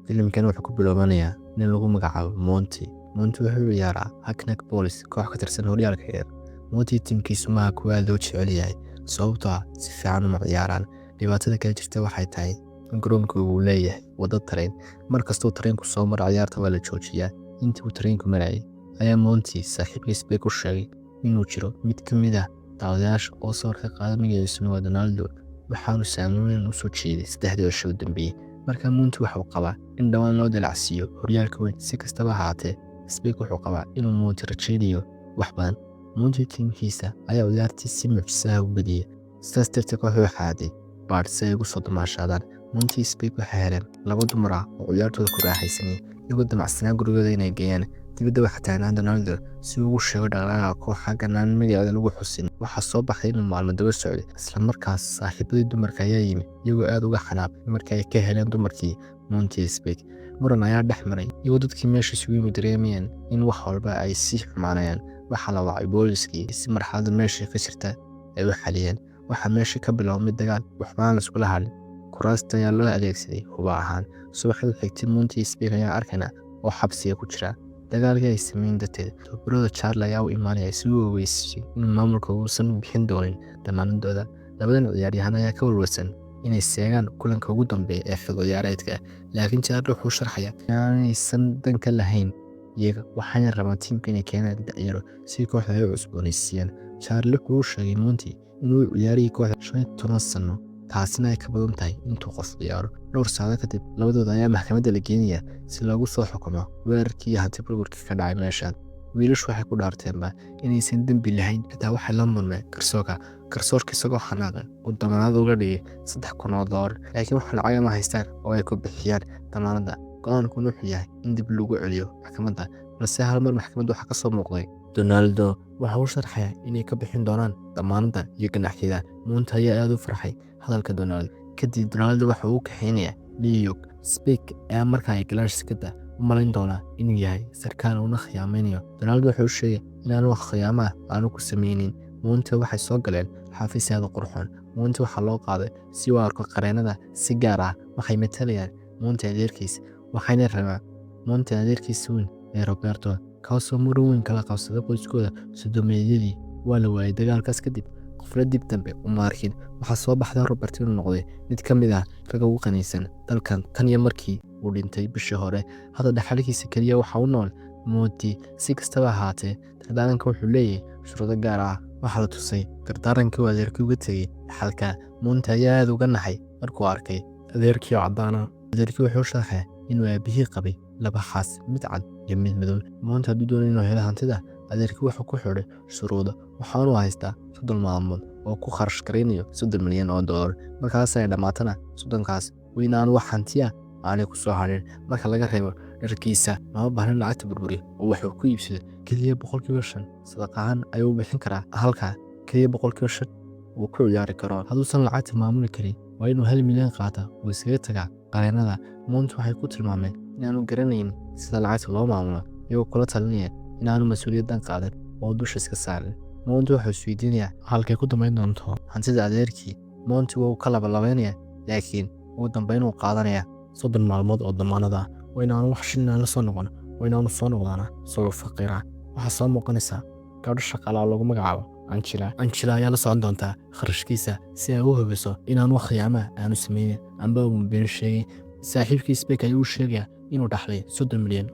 Filimkan wuxuu ku bilaabanayaa nin lagu magacaabo Monty. Monty wuxuu ciyaaraa Hackney Bulls, koox ka tirsan horyaalka yar. Monty tiimkiisu maaha kuwa aad loo jecel yahay, sababtoo ah si fiican uma ciyaaraan. Dhibaatada kale jirta waxay tahay in garoonka uu leeyahay waddo tareen. Mar kastoo tareenku soo maro, ciyaarta waa la joojiyaa. Intii uu tareenku marayay ayaa Monty saaxiibkiis Spike u sheegay inuu jiro mid ka mid ah daawadayaasha oo sawir ka qaaday, magaciisuna waa Donaldo, waxaanu saameyn weyn u soo jeeday 3dii cisho u dambeeyay. Markaa Monty waxa uu qabaa in dhawaan loo dalacsiiyo horyaalka weyn. Si kastaba ha ahaatee, Spike wuxuu qabaa inuu Monty rajaynayo wax badan. Monty tiimkiisa ayaa ciyaartii si mucjiso ah u badiyay. Sidaas darteed kooxdu waxay aaday baar si ay ugu soo damaashaadaan. Monty iyo Spike waxay heleen laba dumar ah oo ciyaartooda ku raaxaysanayay, iyagoo damacsanaa gurigooda inay geeyaan. Dibadda waxaa taagnaa Donaldo si uu ugu sheego dhaqdhaqaaqa koox xaggan aan magaceeda lagu xusin. Waxaa soo baxay inuu maalmo daba socday. Isla markaas saaxiibadii dumarka ayaa yimi, iyagoo aad uga xanaaqay markii ay ka heleen dumarkii Monty iyo Spike. Muran ayaa dhex maray, iyagoo dadkii meesha isugu yimid dareemayaan in wax walba ay sii xumaanayaan. Waxaa la wacay booliskii si marxaladda meesha ka jirta ay u xaliyaan. Waxaa meesha ka bilaabmay dagaal, waxba aan la iskula hadhin. Kuraasta ayaa loo adeegsaday hubo ahaan. Subaxdii xigtay, Monty iyo Spike ayaa arkayna oo xabsiga ku jira. Dagaalkii ay sameeyeen darteed, tababarahooda Charlie ayaa u imaanaya si uu u ogeysiiyo in maamulka uusan bixin doonin dammaanadooda. Labadan ciyaaryahan ayaa ka walwalsan inay seegaan kulanka ugu dambeeya ee xilli ciyaareedka, laakiin Charlie wuxuu sharxayaa inaanaysan dan ka lahayn iyaga, waxayna rabaan tiimka inay keenaan dhalinyaro si kooxda ay u cusboonaysiiyaan. Charlie wuxuu u sheegay Monty inuu ciyaarayay kooxda 15 sano, taasina ay ka badan tahay intuu qof ciyaaro. Dhowr saacado kadib, labadooda ayaa maxkamadda la geenayaa si loogu soo xukumo weerarkii iyo hanti burburkii ka dhacay meesha. Wiilashu waxay ku dhaarteenba inaysan dembi lahayn, xitaa waxay la murmeen garsoorka. Garsoorka isagoo xanaaqay uu damaanad uga dhigay $3,000, laakiin wax lacag ma haystaan oo ay ku bixiyaan damaanadda. Go'aankuna wuxuu yahay in dib lagu celiyo maxkamadda, balse hal mar maxkamadda waxaa ka soo muuqday Donaldo. Waxa uu sharxayaa inay ka bixin doonaan damaanadda iyo ganaaxyada. Monty ayaa aad u farxay hadalka Donald. Kadib Donaldo waxa uu u kaxaynayaa New York. Spike ayaa marka ay galaan shirkadda u malayn doona inuu yahay sarkaal uuna khiyaamaynayo. Donaldo wuxuu u sheegay in aanu wax khiyaamo ah aanu ku sameynin. Monty waxay soo galeen xafiis aad u qurxoon. Monty waxaa loo qaaday si uu arko qareenada si gaar ah. Waxay matalayaan Monty adeerkiis, waxayna rabaan Monty adeerkiis weyn ee Roberto, kaasoo muran weyn kala qabsaday qoyskooda 30-meeyadii. Waa la waayay dagaalkaas kadib, qofna dib dambe uma arkin. Waxaa soo baxday Robert inuu noqday mid ka mid ah ragga ugu qanisan dalkan tan iyo markii uu dhintay bishii hore. Hadda dhaxalkiisa keliya waxa u nool Monty. Si kastaba ha ahaatee, dardaaranka wuxuu leeyahay shuruudo gaar ah. Waxaa la tusay dardaarankii uu adeerkii uga tegay dhaxalka. Monty ayaa aad uga naxay markuu arkay adeerkii oo caddaan ah. Adeerkii wuxuu sharxay inuu aabihii qabay laba xaas, mid cad iyo mid madow. Monty hadduu doonayo inuu helo hantida adeerkii, wuxuu ku xidhay shuruudo. Waxaanu haystaa 30 maalmood oo ku kharash garaynayo $30 milyan. Markaas ay dhammaatana 30kaas waa in aanu wax hanti ah aanay ku soo hadhin marka laga reebo dharkiisa. Lama baahna in lacagta burburiyo oo wax uu ku iibsado. Keliya 5% sadaqa ahaan ayuu bixin karaa, halka keliya 5% uu ku ciyaari karo. Hadduusan lacagta maamuli karin, waa inuu 1 milyan qaataa oo iskaga tagaa. Qareenada Monty waxay ku tilmaameen inaanu garanayn sida lacagta loo maamulo, iyagoo kula talinaya inaanu mas-uuliyaddan qaadan oo dusha iska saarin. Monty wuxuu isweydiinayaa halkay ku dambayn doonto hantida adeerkii. Monty wuu ka labalabeynayaa, laakiin ugu dambeyn wuu qaadanayaa 30 maalmood oo damaanad ah. Waa inaanu wax shilin la soo noqon, waa inaanu soo noqdaana isagoo faqiir ah. Waxaa soo muuqanaysa gabadho shaqaale oo lagu magacaabo Angela. Angela ayaa la socon doontaa kharashkiisa si ay u hubiso inaanu wax khiyaama aanu sameynin amba uu been sheegay. Saaxiibkii Spike ayuu u sheegayaa inuu dhaxlay $30 milyan.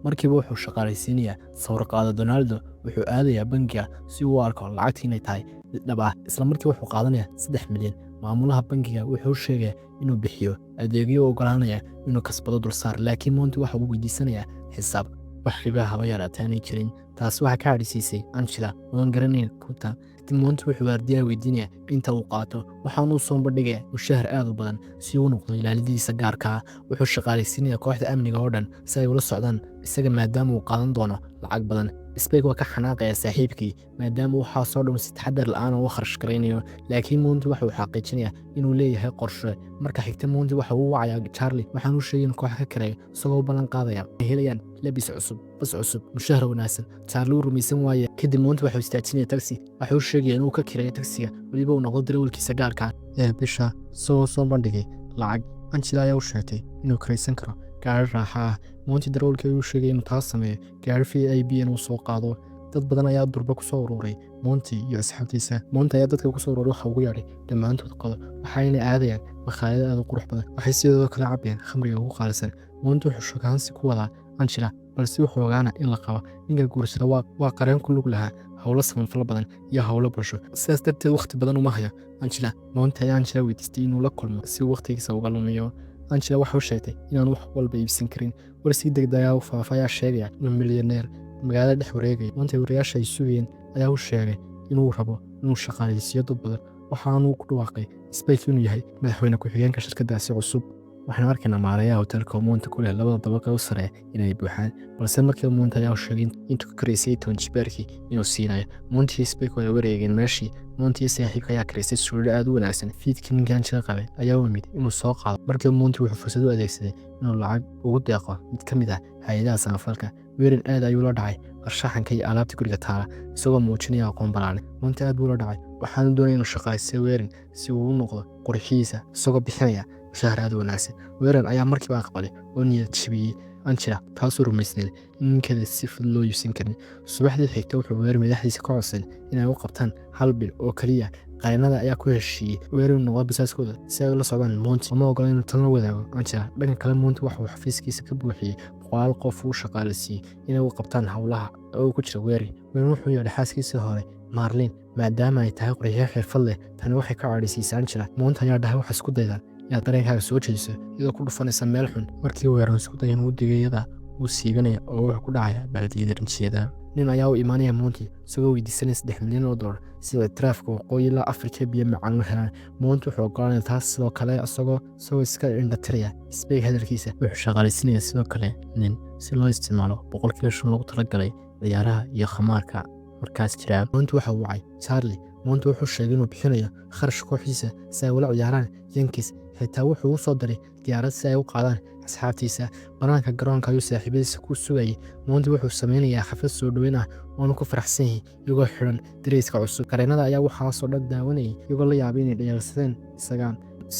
Markiiba wuxuu shaqaalaysiinayaa sawir-qaade Donaldo. Wuxuu aadayaa bangiga si uu u arko lacagta inay tahay mid dhab ah. Isla markii wuxuu qaadanayaa 3 milyan. Maamulaha bangiga wuxuu u sheegayaa inuu bixiyo adeegyo u oggolaanaya inuu kasbado dulsaar, laakiin Monty waxa uu weydiisanayaa xisaab wax riba haba yaraatee aanay jirin. Taasi waxaa ka cadhaysiisay Angela oon garanayn runta. Kadib Monty wuxuu waardiyaha weydiinayaa inta uu qaato, waxaana uu soo bandhigayaa mushahar aad u badan si uu u noqdo ilaalidiisa gaarka ah. Wuxuu shaqaalaysiinayaa kooxda amniga oo dhan si ay ula socdaan isaga, maadaama uu qaadan doono lacag badan. Spike waa ka xanaaqaya saaxiibkii, maadaama waxaasoo dhan si taxadar la'aan u kharash garaynayo, laakiin Monty waxa uu xaqiijinayaa inuu leeyahay qorshe. Marka xigta, Monty waxa uu wacayaa Charlie, waxaana uu sheegay in koox ka kareeyo, isagoo u ballan qaadaya inay helayaan labis cusub, bas cusub, mushahar wanaagsan. Charlie uu rumaysan waaye. Kadib Monty waxa uu istaajinaya taxi, waxa uu sheegaya inuu ka kireeyo taxiga, weliba uu noqdo darawalkiisa gaarka ah ee bisha, isagoo soo bandhigay lacag. Angela ayaa u sheegtay inuu kiraysan karo. Gaari raaxa ah. Monty darawalkii ayuu sheegay inuu taas sameeyo, gaari VIP inuu soo qaado. Dad badan ayaa durba ku soo ururay Monty iyo asxaabtiisa. Monty ayaa dadka kusoo ururay waxa ugu yeedhay dhammaantood qado, waxayna aadayaan makhaayado aad u qurux badan. Waxay sidoo kale cabayaan khamriga ugu qaalisan. Monty wuxuu shukaansi ku wadaa Angela, balse wuxuu ogaana in la qabo. Ninka guursada waa qareen ku lug lahaa howlo samafal badan iyo howlo bulsho, sidaas darteed waqti badan uma hayo Angela. Monty ayaa Angela weydiistay inuu la kulmo si uu waqtigiisa uga lumiyo. Angela waxay u sheegtay inaan wax walba iibsan karin. War si degdeg ah u faafa ayaa sheegaya inuu milyaneer magaalada dhex wareegaya. Monty wariyaasha ay sugayeen ayaa u sheegay inuu rabo inuu shaqaaleysiiyo dad badan, waxaanuu ku dhawaaqay Spike inuu yahay madaxweyne ku-xigeenka shirkadaasi cusub. Waxaanu arkaynaa maareeyaha hotelka oo Monty ku leh labada dabaqa u sare inay buuxaan, balse markiiba Monty ayaa u sheegay intuu ka karaysay 10 jibaarkii inuu siinayo. Monty iyo Spike way wareegeen meeshii. Monty iyo saaxiibka ayaa karaysay suudho aad u wanaagsan. Fiidkii ninka Angela qabay ayaa u yimid inuu soo qaado. Markiiba Monty wuxuu fursad u adeegsaday inuu lacag ugu deeqo mid ka mid ah hay'adaha samafalka. Weerar aad ayuu la dhacay farshaxanka iyo alaabta guriga taala, isagoo muujinaya aqoon ballaaran. Monty aad buu la dhacay, waxaanu doonaya inuu shaqaysto Weeran si uu u noqdo qurxiisa, isagoo bixinaya mushahar aad u wanaagsan. Weeran ayaa markiiba aqbalay oo niyad jabiyey Angela, taasoo rumaysnayd in ninkeeda si fudud loo iibsan karin. Subaxdii xigta wuxuu Weerar madaxdiisa ka codsaday inay u qabtaan hal bil oo keliya. Qareenada ayaa ku heshiiyey Weerar inuu noqdo basaaskooda si ay ula socdaan Monty. Uma ogola inuu tan la wadaago Angela. Dhanka kale, Monty waxa uu xafiiskiisa ka buuxiyey boqolaal qof uu shaqaaleysiiyey inay u qabtaan howlaha oo ku jira Weerar. Weerar wuxuu yeedhay xaaskiisii hore Marlin, maadaama ay tahay qurxiye xirfad leh. Tani waxay ka cadhaysiisay Angela. Monty ayaa dhahay, "Waxaa isku daydaa inaad dareenkaaga soo jeediso iyadoo ku dhufanaysa meel xun." Markii Weerar isku daya inuu digo iyada, wuu siibanaya oo wuxuu ku dhacaya baaldiyada rinjiyada. Nin ayaa u imaanaya Monty isagoo weydiisanaya $3 milyan si ictiraafka waqooyi ilaa Afrika biyo macaan u helaan. Monty wuxuu ogolanaya taas sidoo kale, isagoo iska indhatiraya Spike hadalkiisa. Wuxuu shaqaalaysiinaya sidoo kale nin si loo isticmaalo 5% loogu talagalay ciyaaraha iyo khamaarka markaas jira. Monty waxa uu wacay Charlie. Monty wuxuu sheegay inuu bixinayo kharash kooxdiisa si ay ula ciyaaraan Yankees. Xitaa wuxuu u soo diray diyaarad si ay u qaadaan asxaabtiisa. Banaanka garoonka ayuu saaxiibadiisa ku sugayay. Monty wuxuu sameynayaa xaflad soo dhoweyn ah oonu ku faraxsan yahay, iyagoo xidhan dareyska cusub. Qareenada ayaa waxaasoo dhan daawanayay, iyagoo la yaabay inay dhayalsadeen isagaan.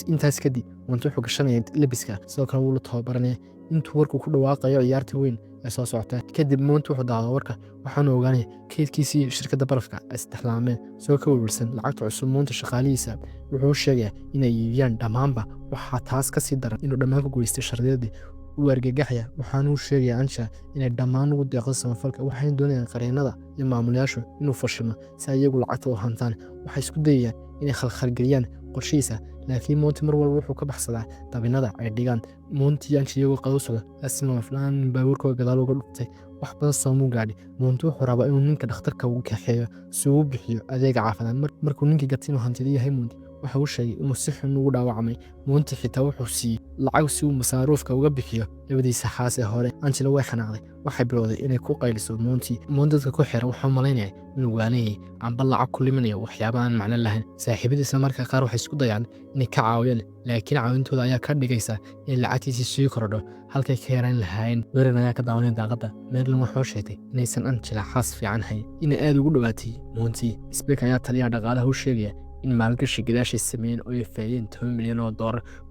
Intaas kadib Monty wuxuu gashanaya labiska, sidoo kale wuu la tababaranaya intuu warku ku dhawaaqayo ciyaarta weyn ee soo socota. Kadib Monty wuxuu daawada warka, waxaanu ogaanaya kaydkiisii shirkadda barafka ay isdhexlaameen. Isagoo ka welwelsan lacagta cusub, Monty shaqaalihiisa wuxuu u sheegayaa inay iibiyaan dhammaanba. Waxaa taas ka sii daran inuu dhammaan ku guulaystay shardiyadii. Wuu argagaxaya, waxaanu u sheegaya Angela inay dhammaan ugu deeqdo samafalka. Waxayna doonayaan qareenada iyo maamulayaashu inuu fashilmo si ay iyagu lacagta u hantaan. Waxay isku dayayaan inay khalkhalgeliyaan qorshihiisa, laakiin Monty mar walba wuxuu ka baxsadaa dabinada ay dhigaan. Monty iyo Angela iyagoo qado socda, asima filaan baabuurkooda gadaal uga dhuftay. Wax badan soomuu gaadhi. Monty wuxuu rabaa inuu ninka dhakhtarka ugu kaxeeyo si uu u bixiyo adeega caafimaad. Markuu ninkii gatay inuu hantida yahay, Monty waxa uu sheegay inuu si xun ugu dhaawacmay. Monty xitaa wuxuu siiyey lacag si uu masaaruufka uga bixiyo labadiisa xaas ee hore. Angela way xanaaqday, waxay bilowday inay ku qayliso Monty. Monty dadka ku xiran wuxuu malaynaya inuu waalan amba lacag ku liminayo waxyaaba aan macno lahayn. Saaxiibadiisna marka qaar waxay isku dayaan inay ka caawiyaan, laakiin caawintooda ayaa ka dhigaysa in lacagtiisii sii kordho halkay ka yaraan lahaayeen. Weran ayaa ka daawanaya daaqadda. Merlin wuxuu sheegtay inaysan Angela xaas fiican hayn, inay aad ugu dhowaatay Monty. Spike ayaa taliyaha dhaqaalaha u sheegaya in maalgashi gadaashay sameeyeen oo ay faa'iideen $10 milyan.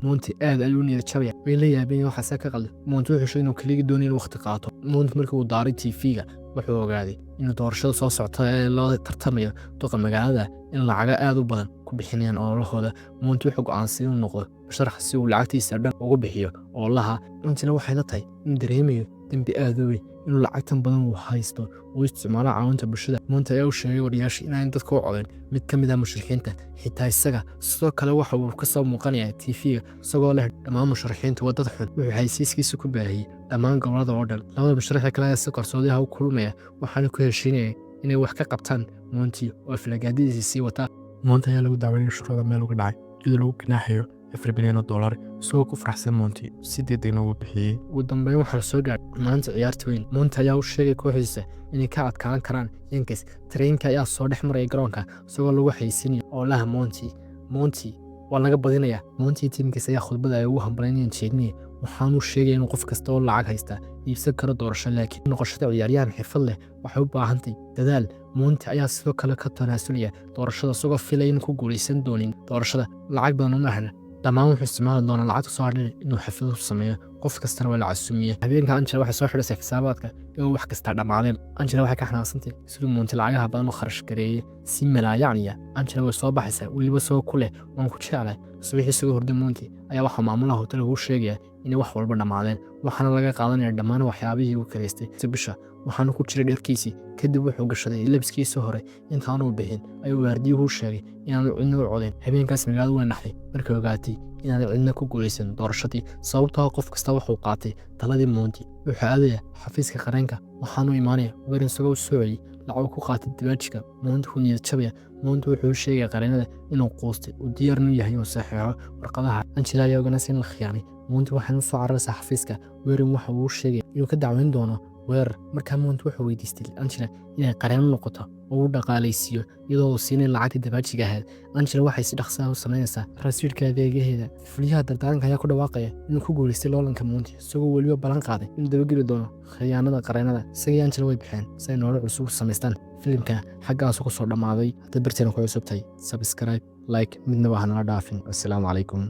Monty aad ayuu niyad jabaya. Way la yaabeen waxaase ka qaldan. Monty wuxuu sheegay inuu keligii doonaya inuu waqti qaato. Monty markii uu daaray TV-ga, wuxuu ogaaday inuu doorashada soo socota ee loo tartamayo duqa magaalada in lacago aad u badan ku bixinayaan ololahooda. Monty wuxuu go'aansaday inuu noqdo musharax si uu lacagtiisa dhan ugu bixiyo ololaha. Angela waxay la tahay in dareemayo dembi aad u weyn inuu lacagtan badan uu haysto uu isticmaalo caawinta bulshada. Monty ayaa u sheegay wariyaasha inaanay dadka u codayn mid ka mid ah musharaxiinta, xitaa isaga. Sidoo kale waxa uu ka soo muuqanayaa TV-ga isagoo leh dhammaan musharaxiintu waa dad xun. Wuxuu xayeysiiskiisa ku baahiyey dhammaan gobollada oo dhan. Labada musharaxa kale ayaa si qarsoodi ah u kulmaya, waxaana ku heshiinaya inay wax ka qabtaan Monty oo aflagaadadiisa sii wata. Monty ayaa lagu dacweynaya shuruucda meel uga dhacay, iyadoo lagu ganaaxayo $4 bilyan. Isagoo ku faraxsan, Monty si degdegna ugu bixiyey. Ugu dambeyn waxaa la soo gaadhay maalinta ciyaarta weyn. Monty ayaa u sheegay kooxdiisa inay ka adkaan karaan Yankees. Tareenka ayaa soo dhex maraya garoonka isagoo lagu xayeysiinayo ololaha Monty. Monty waa laga badinayaa. Monty tiimkiisa ayaa khudbada ay ugu hambalyaynayaan jeedinaya, waxaanuu sheegaya inuu qof kasta oo lacag haysta iibsan karo doorasho, laakiin noqoshada ciyaaryahan xirfad leh waxay u baahantay dadaal. Monty ayaa sidoo kale ka tanaasulaya doorashada, isagoo filaya inuu ku guuleysan doonin doorashada. Lacag badan uma ahna. Dhammaan wuxuu isticmaali doonaa lacagta soo hadhan inuu xaflad ku sameeyo, qof kastana waa la casuumiye. Habeenka Angela waxay soo xidhaysaa xisaabaadka iyagoo wax kasta dhammaadeen. Angela waxay ka xanaaqsantay siduu Monty lacagaha badan u kharash gareeyey si malaayacniya. Angela way soo baxaysaa, weliba soo ku leh, "Waan ku jeclahay." Subaxii isagoo hurday Monty ayaa waxaa maamulaha hotelka u sheegaya inay wax walba dhammaadeen, waxaana laga qaadanaya dhammaan waxyaabihii uu karaystay bisha, waxaana ku jiray dharkiisii. Kadib wuxuu gashaday labiskiisii hore. Intaanuu bixin ayuu waardiyuhu u sheegay inaanu cidna u codayn. Habeenkaas magaaladu way naxday markay ogaatay inaanay cidna ku guulaysan doorashadii, sababtoo qof kasta wuxuu qaatay taladii Monty. Wuxuu aadaya xafiiska qareenka, waxaanu imaanaya Werin isagoo u soo celiyey lacag ku qaatay dibaajiga. Monty wuu niyad jabaya. Monty wuxuu u sheegaya qareenada inuu quustay, uu diyaarnu yahay inuu saxeexo warqadaha. Angela ayaa oganaysa in la khiyaanay Monty, waxayna u soo cararaysaa xafiiska. Werin waxa uu u sheegaya inuu ka dacweyn doono weerar. Markaa Monty wuxuu weydiistay Angela inay qareeno noqoto oo u dhaqaalaysiiyo, iyadoo uu siinay lacagtii dabaajiga ahayd. Angela waxay si dhaqsaha u samaynaysaa rasiidhka adeegaheeda. Fuliyaha dardaaranka ayaa ku dhawaaqaya inuu ku guulaystay loolanka Monty, isagoo weliba ballan qaaday inuu dabageli doono khiyaanada qareenada. Isagii Angela way baxeen si ay nolol cusub u samaystaan. Filimka xaggaasu ku soo dhammaaday. Hadda barteena ku cusubtahay, subscribe, like midnaba hanala dhaafin. Assalaamu calaykum.